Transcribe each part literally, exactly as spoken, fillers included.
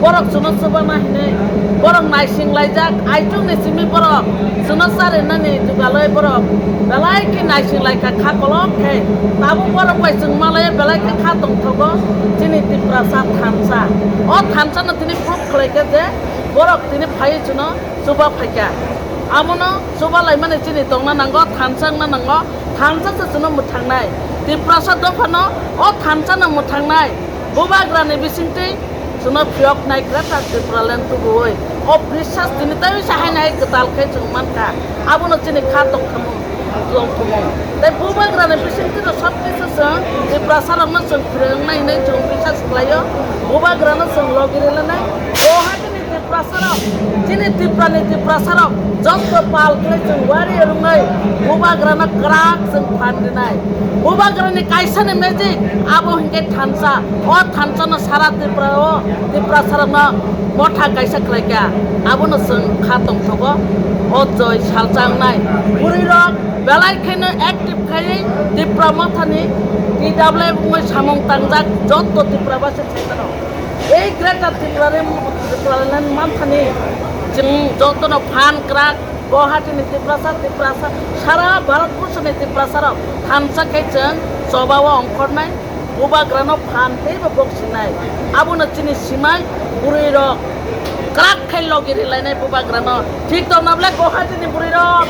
Borok chwngno chubana hinwi borok naising laijak, aichukni simi borok chwngno charinani jugalwi borok belai khe naising laikha kha kolok khe. Tabuk borok bai chwng malaiya belai khe kha tongthogo chini Tiprasa thansa. O thansano tini proof khlaikha je borok tini phaiwi chwngno chuba phaikha. Abono chuba laimani chini tongna nango, thansa wngna nango, thansa se chwngno mwthangnai. Tiprasa dophano o thansano mwthangnai. Bubagrani bisingtwi chwngno phiyoknai Greater Tipraland tubuwi. O biswas tini taiwi se haino hai kwtal khe chwng mankha. Abono chini kha tongthumung, tongthumung. Tei Bubagrani bisingtwino sob kisu chwng Tiprasarokno chwng phwrwngnai hinwi chwng biswas khlaio. Bubagrano chwng logi rilanai. O hai chini Tiprasarok, chini Tiprani Tiprasarok, joto pal khlai chwng wari rwngnai, Bubagrano kwrak chwng phan rinai. Bubagrani kaisani magic, abo hinkhe thansa. O thansano sara Tripura o, Tiprasarokno motha kaisa khlaikha. Abono chwng kha tongthogo. O joi salsa wngnai. Bwrwirok belai kheno active khaiwi Tipra mothani T W F wngwi samung tangjak joto Tripura basi. Ei Greater Tipraland, Tipraland manthani chwng jotono phan kwrak, Guwahati ni Tiprasa, Tiprasa, sara Bharat Borso ni Tiprasa rok thansa khe chwng choba o ongkhornai, Bubagrano phan teibo boksinai. Abono chini simai bwrwi rok kwrak khai logi rilainai Bubagrano. Thik tongna bwle Guwahati ni bwrwi rok?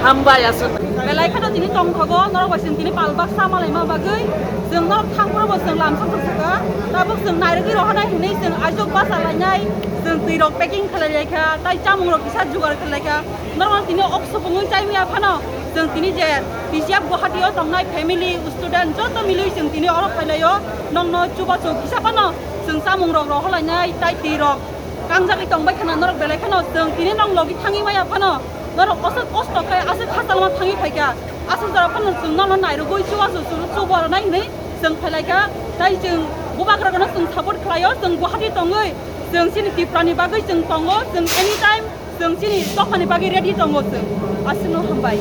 Hambai aswk. Belai kheno tini tongthogo, norok bai chwng tini pal baksa malaima bagwi. Chwng norok thangphuru bo chwng lamsok rwkha. Tabuk chwng nairwgwi rohornai hinwi chwng aijok bacha lainai. Chwng twi rok packing khlai laikha, tai chamung rok kisa jugar khlai laikha. Norok tini ok supungwi chai wngya phano chwng tini je T C F Guwahati o tongnai family, student joto milwi chwng tini oro phailaio. Nokno chubachu kisa phano chwng chamung rok rohorlainai tai twi rok kangjagwi tongbai khana norok belai kheno chwng tini nong logi thangwi maya phano norok aswk kosto khe aswk hachalma thangwi phaikha. Aswk jora phano chwng nono nairwgwi chubachu chwng chubaronai hinwi chwng phailaikha. Tai chwng Bubagrano chwng support khlaio, chwng Guwahati tongwi chwng chini Tiprani bagwi chwng tongo, chwng anytime chwng chini dophani bagwi ready tongo chwng. Aswkno hambai.